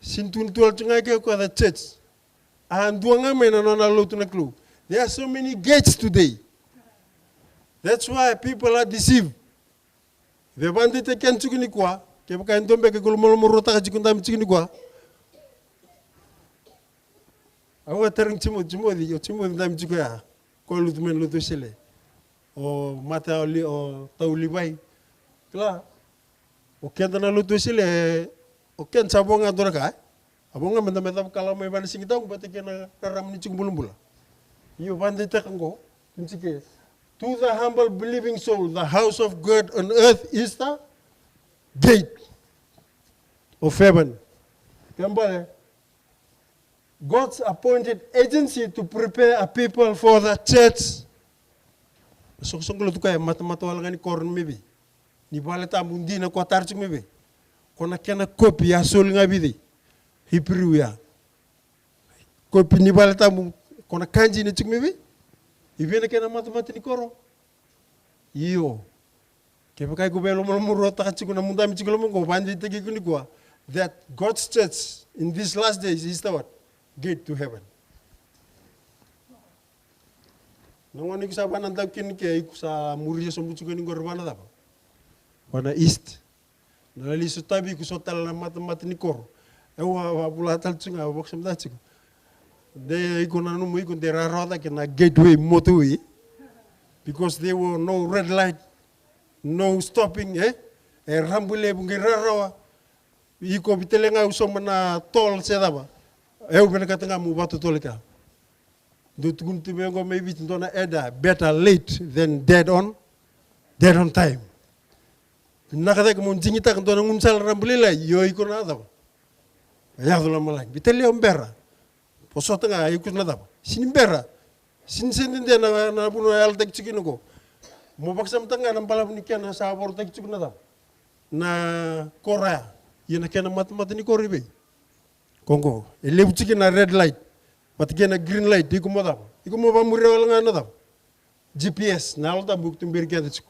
Sini tukuni tu wale tu ga ke ko the church. A dua ga mai na nona lotu na Kalou. There are so many gates today. That's why people are deceived. Via vakadeitaki keda tiko nikua, kevaka e dua beka ko lomalomaruataka tiko, dabe tiko nikua. Au a tarogi Timoci, Timoci, o Timoci dabe tiko ya. Ko lutu mai na lotu Wesele. O mata o Li-, o tau Livai. Kila. O keda na lotu Wesele, o keda sa vo ga dua na ka, e? A vo ga meda mai cava kalawa mai vana sigi tau, bata kei na rarama ni tiko bulabula. Io, vakadeitaka qo, tiko. To the humble believing soul, the house of God on earth is the gate of heaven. Kena ibalebale, God's appointed agency to prepare a people for the church. Soqosoqo lotu ka e matamata wale ga ni koro ni mai vei? Ni vale tabu dina ko a tara tiko mai vei? Ko na kena kopi a soli ga vei cei? Hiperiu ya. Kopi ni vale tabu, ko na ka dina tiko mai vei? I vei na kena matamata ni koro? Io. Kevaka iko via lomalomaruataka tiko na nomu dabe tiko loma qo, vakadeitaki iko nikua that God's church in these last days is the what? Gate to heaven. Na gauna iko sa vana daku kina ke, iko sa muria sobu tiko ni qori vana cava? Vana east. Na lai sotavi iko so tale na matamata ni koro. E, au a, au a vula tale tiko ga, au vakasamataka tiko. De iko nanuma iko de rarawa cake na gateway motorway. Because there were no red light, no stopping, e? E rabu levu qai rarawa. Iko vei tale ga au sauma na toll se cava. E, au vinakata ga meu vakatotolo kea. Dou tukuna tu vei au qo mai Viti, dua na eda, better late than dead on, dead on time. Vinaka cake mo digitaka dua na gaunisala rabailailai, io iko na cava? Yaco lomalagi. Vei tale au bera. Vosota ga iko na cava? Sini bera. Sini se dede na, na vanua e yalataki tiko kina qo. Mo vakasamataka ga na balavu ni kena sa vorotaki tiko na cava? Na koro ya. Ia na kena matamata ni koro i vei? Ko qo. E levu tiko na red light. Vata kei na green light, iko mo cava? Iko mo vakamuria wale ga na cava? G P S, na Yalo Tabu e tuberi keda tiko.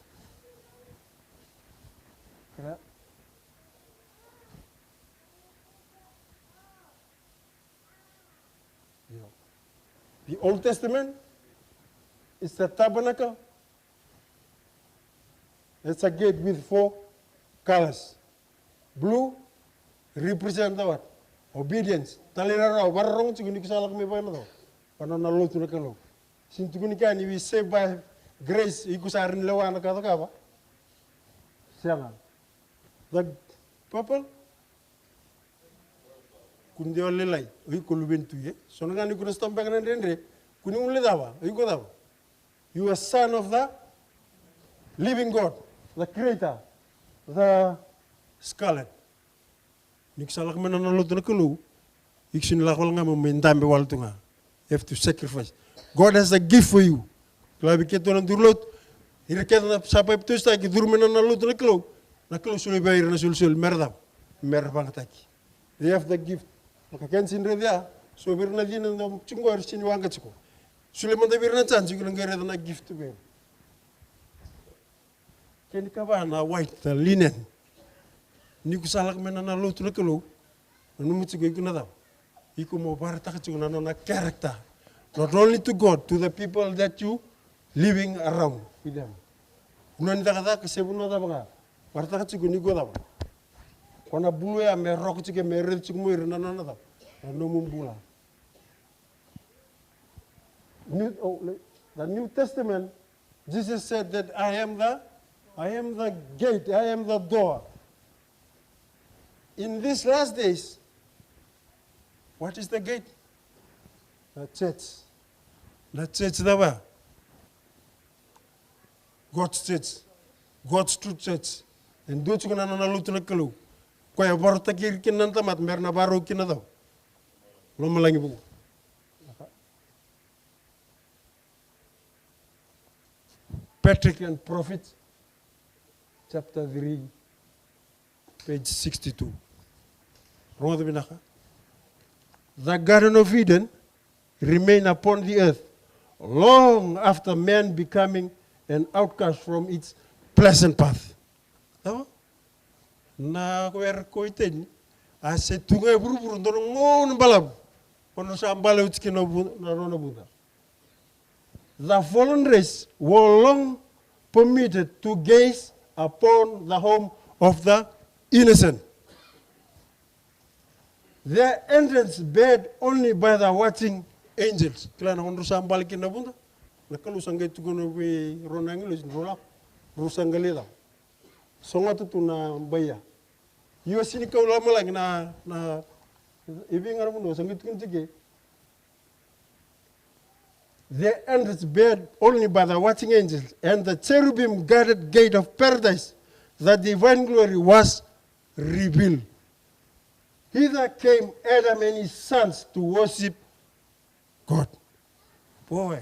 The Old Testament is the tabernacle. It's a gate with four colors. Blue represent the what? Obedience. Talairawarawa, vakarorogo tiko ni ko sa lako mai vei na cava? Vei na nona lotu na Kalou. Sini tukuni kea ni we saved by grace, iko sa rawa ni lewa na ka cakava? Sega. The purple? Kua ni dewa lailai, o iko luve ni Tui, e? So na gauna iko na stop beka na dredre, kua ni guilecava, o iko cava? You are son of the living God, the creator, the scarlet. Ni ko sa lako mai na nona lotu na Kalou, iko sini lako wale ga mai, mai dabe wale tu ga. You have to sacrifice. God has a gift for you. Kila vei keitou na duru lotu, ira kece na sa papitaisotaki, curu mai na nona lotu na Kalou. Na Kalou solia vei ira na solisoli mera cava? Mera vagataki. They have the gift. Vaka keda sini raica ya, so vei ira na cina na tiko qori sini waqa tiko. Solia mada vei ira na judge, iko na qai raica na gift vei ira. Kena ikava na white, the linen. Ni ko sa lako mai na, na lotu na Kalou, nanuma tiko iko na cava? Iko mo vakaraitaka tiko na nona character. Not only to God, to the people that you living around with them. Vanua ni cakacaka se vanua cava ga. Vakaraitaka tiko ni ko cava? Ko na bulu ya me roka tiko, me raica tiko mai ira na nona cava? Na nomu bula. New, oh, le-, the New Testament, Jesus said that I am the, I am the gate, I am the door. In these last days, what is the gate? The church. The church cava? God's church. God's true church. E dua tiko na nona lotu na Kalou. Koya e vakarautaki ira kina na tamata me ra na vakarau kina cava? Lomalagi vou. Patriarch and Prophet, chapter three, page sixty-two. Rogoca vinaka. The Garden of Eden remain upon the earth long after man becoming an outcast from its pleasant path. Cava? Na ko era ko Iteni, a se tu ga e vuravura dua na gauna balavu. Ko na sa bale oti kina na vu-, na nona vuda. The fallen race were long permitted to gaze upon the home of the innocent. Their entrance barred only by the watching angels. Kila na gauna drau sa bale kina na vuda, na Kalou sa qai tukuna vei rau na agilosi, drau lako, drau sa qai lai cava? Sogota tu na bai ya. Io, sega ni kau lomalagi na, na, e vei ga na vanua sa qai tukuni tiko. Their entrance barred only by the watching angels, and the cherubim guarded gate of paradise. The divine glory was revealed. Hither came Adam and his sons to worship God. Boy.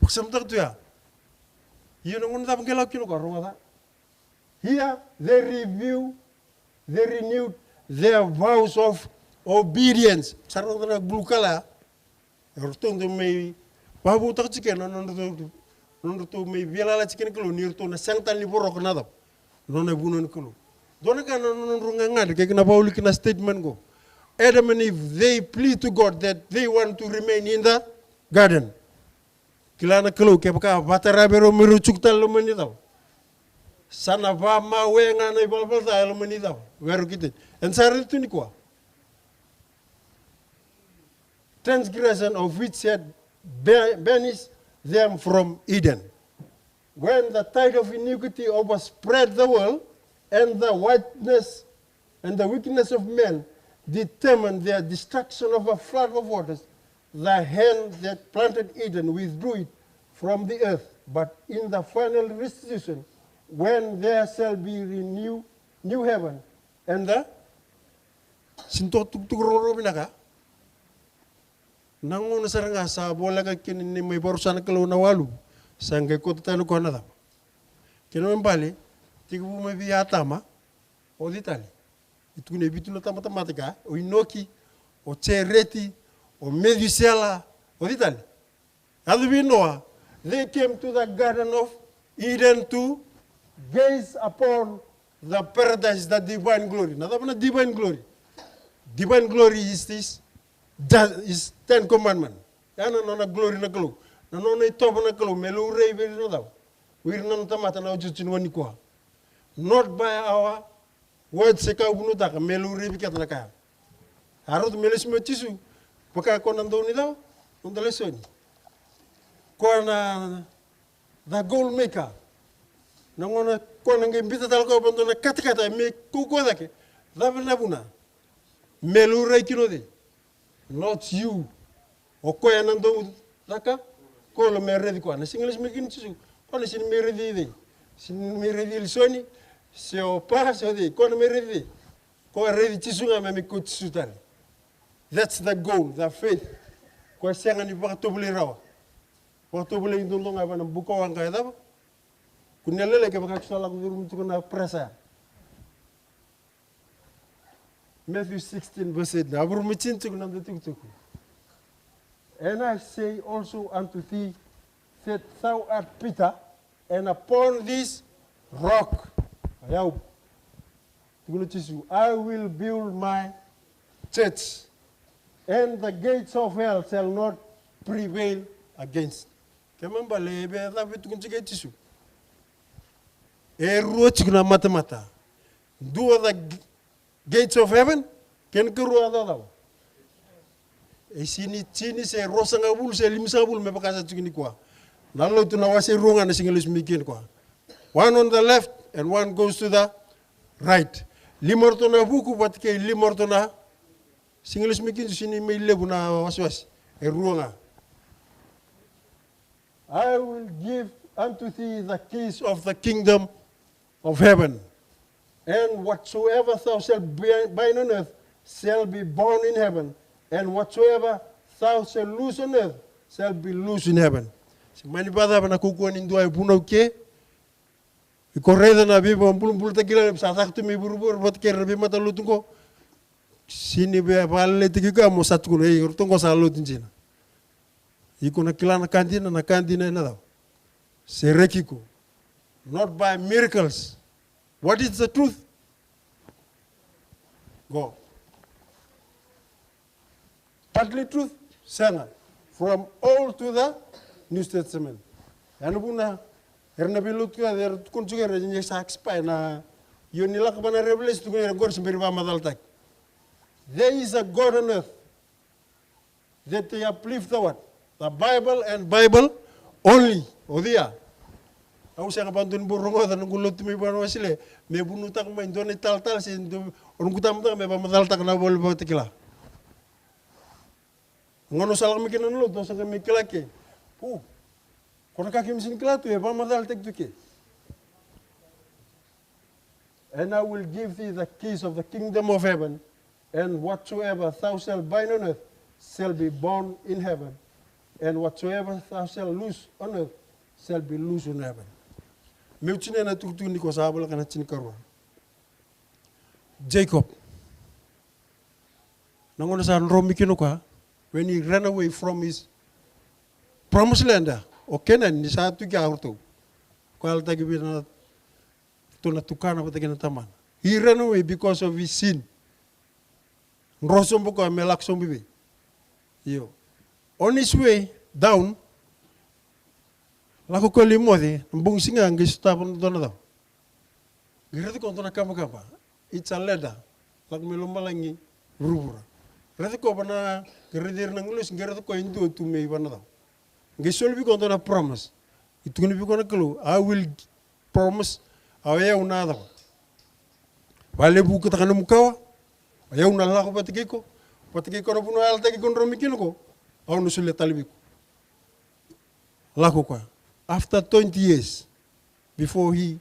Vakasamataka tu ya. Io, na gauna cava qai lako kina o koya, rogoca. Here they review, they renewed their vows of obedience. Sa rogoca na bulu kala ya. E ratou dau mai vakavoutaka tiko na nodratou, nodratou mai veiyalayalati kei na Kalou, ni ratou na sega tale ni voroka na cava? Na nona vunau na Kalou. Dua na ka na nodratou gagadre, ke na vakauliki na statement qo. Adam and Eve, they plead to God that they want to remain in the garden. Kila na Kalou, kevaka vakatara vei rau me rau tiko tale loma ni cava? Sa na vakamawe ga na ivalavala ca e loma ni cava? Vei rau kece. Eda sa raica tu nikua. Transgression of which had ba-, banished them from Eden. When the tide of iniquity overspread the world, and the wickedness, and the wickedness of men determined their destruction of a flood of waters, the hand that planted Eden withdrew it from the earth. But in the final restitution, when there shall be renew, new heaven, and the, sega ni toka tukutuku rogorogo vinaka. Na gauna sara ga sa voleka kina ni mai vakarusa na Kalou na waluvu, sa qai kauta tani o koya na cava? Kena ibalebale, tekivu mai vei Atama, o cei tale? E tukuni e vitu na tabatamata ka, o Inoki, o Jereti, o Metusela, o cei tale? Yaco vei Noa, they came to the Garden of Eden to gaze upon the paradise, the divine glory. Na cava na divine glory? Divine glory is this, ju-, is Ten Commandment. Ya na nona glory na Kalou. Na nona itovo na Kalou me laurai vei ira na cava? Vei ira na nona tamata na otioti ni gauna nikua. Not by our words, se ka au vunautaka, me laurai vei keda na ka ya. A rauta me lesu mai o Jisu, vaka ko na dau ni cava? Noda lesoni. Ko na the goal maker. Na gauna ko na qai biuta tale o koya vakadua na katakata me kaukaua cake. Cava na vuna? Me laurai kina o cei? Not you. O koya na dau caka koula me raici koya. Na siga lesu mai kina o Jisu, ko na sega ni mai raici cei? Sega ni mai raici Ilisoni, se o Pa, se o cei? Ko na mai raici cei? Ko raici Jisu ga me mai kauti Jisu tale. That's the goal, the faith. Ko sega ni vakatovolei rawa. Vakatovolei duadua ga vua na bukawaqa e cava? Kua ni lele kevaka ko sa lako curuma tiko na pressure. Matthew sixteen verse eight, na vurumi tini tiko na noda tukutuku. And I say also unto thee that thou art Peter, and upon this rock, o yau, tukuna o Jisu, I will build my church, and the gates of hell shall not prevail against. Kena ibalebale e vei cava e tukuna tiko o Jisu? E rua tiko na matamata. Dua the g-, gates of heaven, kena ikarua a cava? E sini, sini se ruasagavulu se limasagavulu me vaka sa tiko nikua. Na lotu na wase rua ga na siga lesu mai kina nikua. One on the left and one goes to the right. Lima ratou na vuku vata kei lima ratou na siga lesu mai kina, sini mai levu na wasewase. E rua ga. I will give unto thee the keys of the kingdom of heaven. And whatsoever thou shalt bi-, bind on earth shall be bound in heaven, and whatsoever thou shalt loose on earth shall be loose in heaven. Se mani vakacava na kaukauwa ni dua e vunau ke, iko raica na veivakabulabulataki, kila ni sa caka tu mai vuravura vata kei ira na veimatalotu qo. Sini via vakalailaitaki iko mo sa tukuna, ei, o ratou qo sa lotu dina. Iko na kila na ka dina, na ka dina ena cava? Sereki iko. Not by miracles. What is the truth? Go. Partly truth, sega. From Old to the New Testament. Ya na vuna era na veilotu ka era tukuna tiko era ni sa expire na, io ni lako va na Revelation tukuna era qori se bera ni vakamacalataki. There is a God on earth that they uplift the what? The Bible and Bible only. O cei ya? Au sega vakadua ni bau rogoca na noqu lotu mai Vanuasile me vunautaka mai dua na italatala se dua, o noqu tabacakacaka me vakamacalataka na iVola Vakatakila. Gauna au sa lako mai kina na lotu, au sa qai mai kila ke. Pu, ko na ka keimami sini kila tu e vakamacalataki tu ke. And I will give thee the keys of the kingdom of heaven, and whatsoever thou shalt bind on earth shall be bound in heaven, and whatsoever thou shalt loose on earth shall be loose in heaven. Meu tinia na itukutuku ni ko sa voleka na tinikarua. Jacob. Na gauna sa dromi kina o koya, when he ran away from his promised land, o Canaan, ni sa tu kea o ratou. Ko yalataki vei iratou na tukana vata kei na tamana. He ran away because of his sin. Dro sobu o koya me lako sobu i vei? Io. On his way down, lako o koya lai moce, na bogi siga qai sotava na dua na cava? Qai raici koya dua na kabakaba. It's a ladder. Lako mai lomalagi, vuravura. Raici koya vana, qai raici ira na agilosi, qai raici koya e dua tu mai vana cava? Qai soli vei koya dua na promise. E tukuna vei koya na Kalou, I will promise, o yau na cava? Vakalevukataka nomu kawa, o yau na lako vata kei iko, vata kei koya na vanua e yalataki iko dromi kina qo, au na solia tale vei iko. Lako o koya. After twenty years, before he,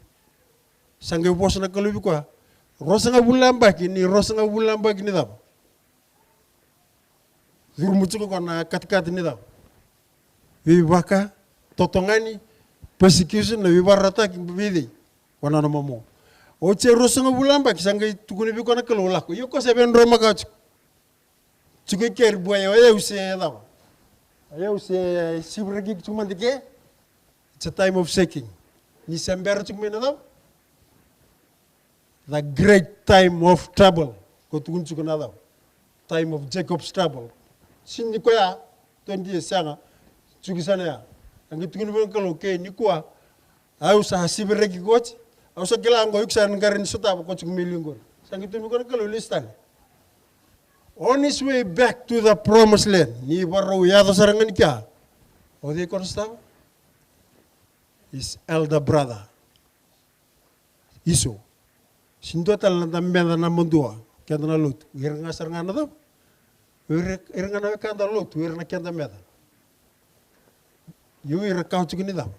sa qai vosa na Kalou vei koya. Ruasagavulu na yabaki, ni ruasagavulu na yabaki ni cava? Curuma tiko o koya na katakata ni cava? Veivakatotogani, persecution, na veivakarautaki vei cei? Vua na nona momo. Oti e ruasagavulu na yabaki, sa qai tukuna vei koya na Kalou, lako. Io, o koya sa via dro makawa tiko. Tiko i ke, bua, o yau se cava? O yau se siviraki iko tiko mada i ke. It's a time of shaking. Ni se bera tiko mai na cava? The great time of trouble. Ko tukuna tiko na cava? Time of Jacob's trouble. Sini koya, twenty years, sega. Tiko i sana ya. A qai tukuna vei koya na Kalou, okay, nikua, au sa siviraki iko oti. Au sa kila qo iko sa na qarauni sotava ko tiko mai liu qori. Sa qai tukuna vei koya na Kalou, lesu tale. On his way back to the promised land, ni varau yaco sara ga ni kea, o cei ko na sotava? His elder brother, Esau. Sini dua tale na da meca na madua, keda na lotu. Ira ga sara ga na cava? Ira, ira ga na wekada lotu, ira na keda meca. Io, ira kawa tiko ni cava?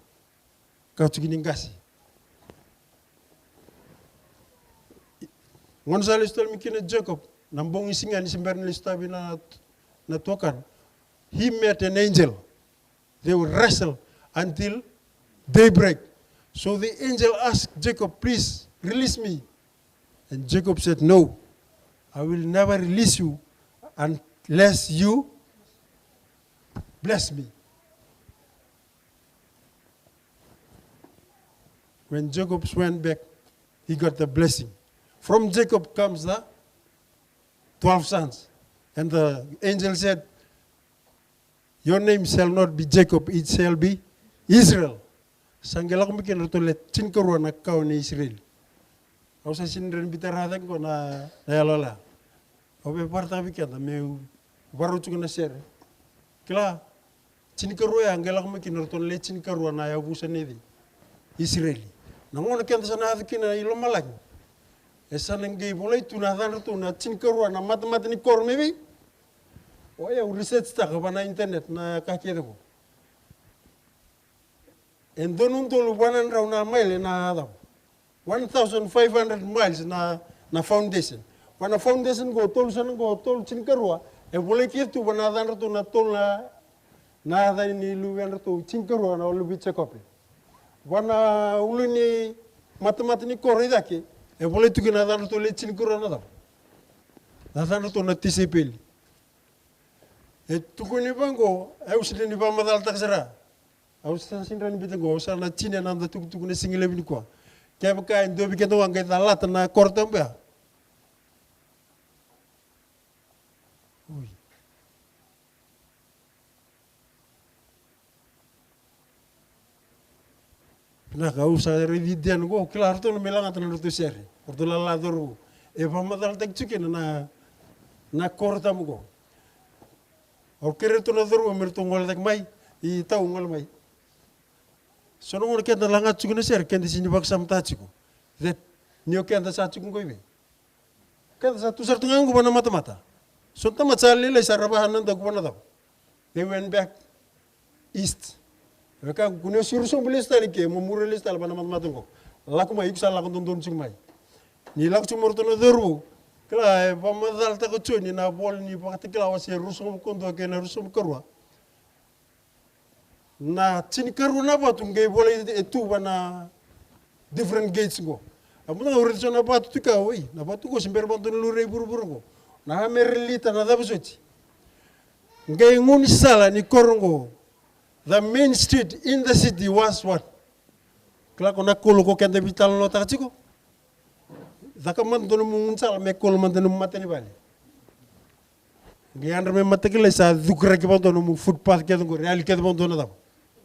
Kawa tiko ni qase. Gauna sa lesu tale mai kina o Jacob, na bogi siga ni se bera ni lesu tale vei na, na tuakana, he met an angel. They will wrestle until daybreak. So the angel asked Jacob, please release me. And Jacob said, no, I will never release you unless you, Bless me. When Jacob went back, he got the blessing. From Jacob comes the twelve sons. And the angel said, "Your name shall not be Jacob, it shall be Israel." Sa qai lako mai kina ratou le tinikarua na kawa ni Isireli. Au sa sini reni bita ra cake qo na, na yaloyalo. Au via vakaraitaka vei keda meu varau tiko na sere. Kila, tinikarua ya qai lako mai kina ratou na le tinikarua na yavusa ni Isireli. Na gauna keda sa na yaco kina i lomalagi, e sa na qai volai tu na yacadratou na tinikarua na matamata ni koro mai vei. O yau research taka va na internet na ka kece ko. E dua na udolu va na drau na maile na cava? One thousand five hundred miles na, na foundation. Va na foundation qo, tolu sana qo, tolu tinikarua. E volai kece tu va na yacadratou na tolu na, na yaca ni luvedratou tinikarua na luve i Jekope. Va na ulu ni matamata ni koro i cake, e volai tu kina na yacadratou le tinikarua na cava? Na yacadratou na tisaipeli. E tukuni vaqo, e au sini ni vakamacalataka sara. Au sa sini rani bita qo, au sa na tini na noda tukutuku na siga levu nikua. Kevaka e dua vei keda qo a qai calata na koro tabu ya. Ui. Vinaka, au sa raici Diana qo, kila ratou na mai lagata na nodratou sere. Ratou lala coro qo. E vakamacalataki tiko kina na, na koro tabu qo. Au kerei ratou na coro qo me ratou gole cake mai, i tau gole mai. So na gauna keda laga tiko na sere, keda sini vakasamataka tiko. That, ni o keda sa tiko qo i vei? Keda sa tu sara tu ga qo va na matamata. So na tamata sa lailai sa ra va na daku va na cava? They went back east. Vaka kune suru sobu lesu tale ke, mo mura lesu tale va na matamata qo. Lako mai, iko sa lako dodonu tiko mai. Ni lako tiko mo ratou na coro. Kila, e vakamacalataka o Joni na vola ni Vakatakila wase ruasagavulu ka dua kei na ruasagavulu ka rua. Na tinikarua na vatu qai volai e tu va na different gates qo. A muta ga au raica so na vatu tu ka, oi, na vatu qo se bera vakadua na lurai vuravura qo. Na Amerelita na cava soti. Qai gaunisala ni koro qo. The main street in the city was what? Kila ko na kolo ko keda veitalanoataka tiko. Caka mada dua nomu gaunisala me kolo mada nomu matanivale. Qai yadra me Matakilai sa cukuraki vakadua nomu footpath kece qori, yali kece vakadua na cava?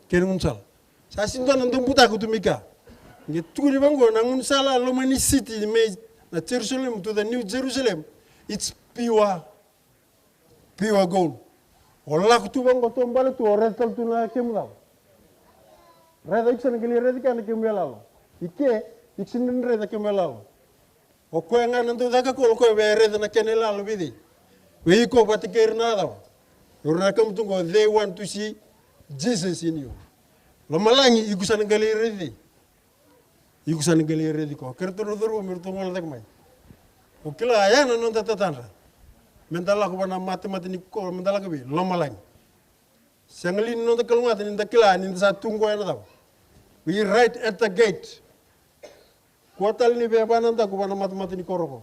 Kena gaunisala. Sa sega ni dua na dau butako tu mai ka. Qai tukuni vaqo na gaunisala loma ni city mai na Jerusalem to the New Jerusalem. It's pure, pure gold. O lako tu vaqo, taubale tu, o raica tale tu na kemu cava? Raica, iko sa na qai lai raica kina na kemu yalalo. I ke, iko sega ni raica kemu yalalo. O koya ga na dau caka kolo, o koya via raica na kena yalalo vei cei? Vei iko vata kei ira na cava? Ira na kamutu qo, they want to see Jesus in you. Lomalagi, iko sa na qai lai raici. Iko sa na qai lai raici koya. Kerei ratou na cauravou me ratou gole cake mai. O kila, ya na noda tatadra. Meda lako va na matamata ni koro, meda lako vei lomalagi. Sega li ni noda kalougata ni da kila ni da sa tu qo ena cava? We right at the gate. Kua tale ni via va na daku va na matamata ni koro qo.